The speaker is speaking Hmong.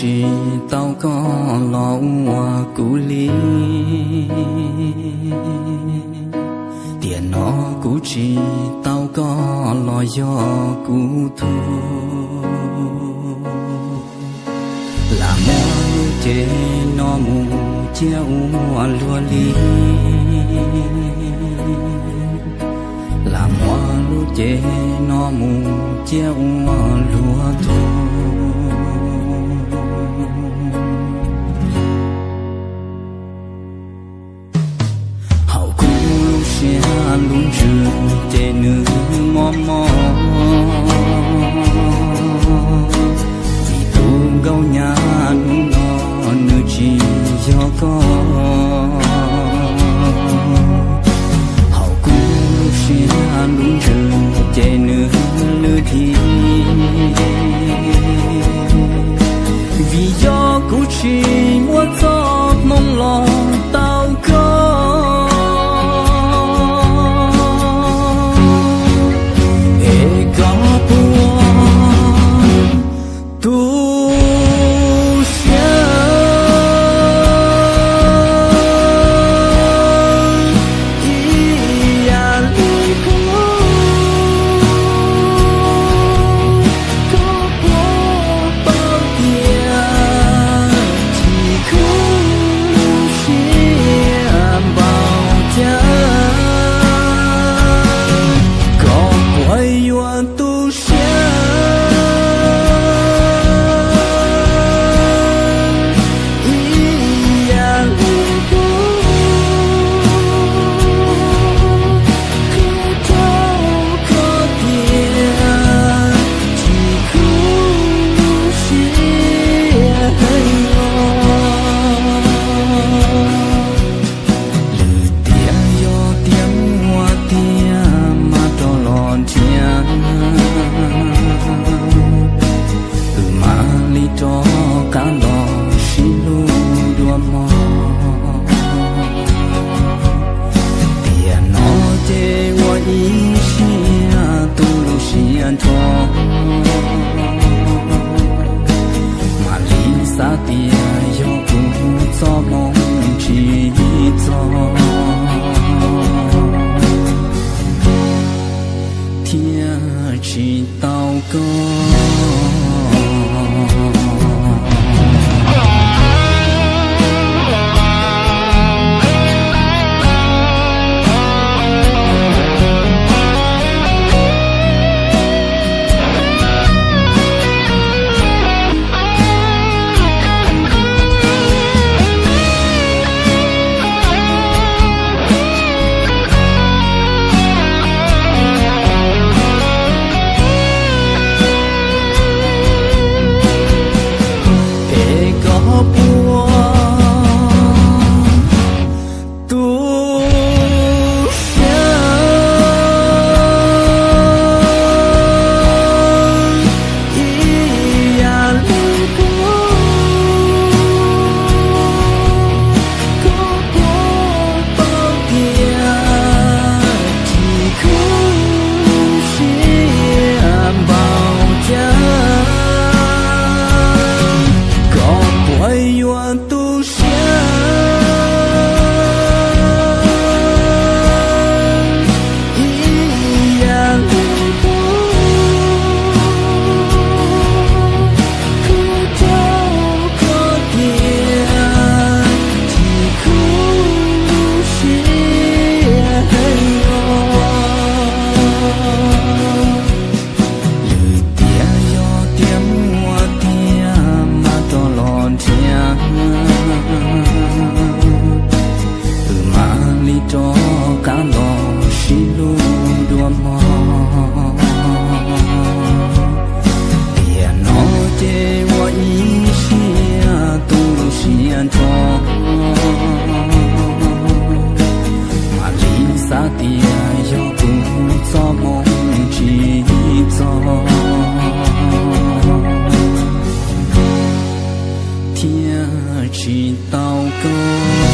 tsis tau koj los ua kuv li. Tiam no kuv tsis tau koj los yog kuv tug. Lam muab lub cev no mus cia ua luag li. Lam muab lub cev no mus cia ua luag tug. Hauv kuv lub siab lub ntsws ces nws mob mob, vim tus nkauj nyab hnub no nws tsis yog koj. Hauv kuv lub siab lub ntsws ces nws lwj thi, vim yog kuv tsis muab txoj hmoo los tau koj. Es koj puas tu siab ib yam li kuv? Koj puas paub tias tsis khwv siab npaum cas? Koj puas yuav tu siab ib yam li kuv? Qhia rau koj tias tsis khwv siab heev os. Lwm tiam yog tias muaj tiag mas rov los nrhiav, wb mam li rov qab los sib hlub dua mog. Tiam no ces ua ib siab tu lub siab nrho, mam li xav tias yog kuv txoj hmoo tsis txog thiaj tsis tau koj. Es koj puas tu siab ib yam li kuv? Koj puas paub tias tsis khwv siab npaum cas? Koj puas yuav tu siab ib yam li kuv? Qhia rau koj tias tsis khwv siab heev os. Lwm tiam yog tias muaj tiag mas rov los nrhiav, wb mam li rov qab los sib hlub dua mog. Tiam no ces ua ib siab tu lub siab nrho, mam li xav tias yog kuv txoj hmoo tsis txog thiaj tsis tau koj.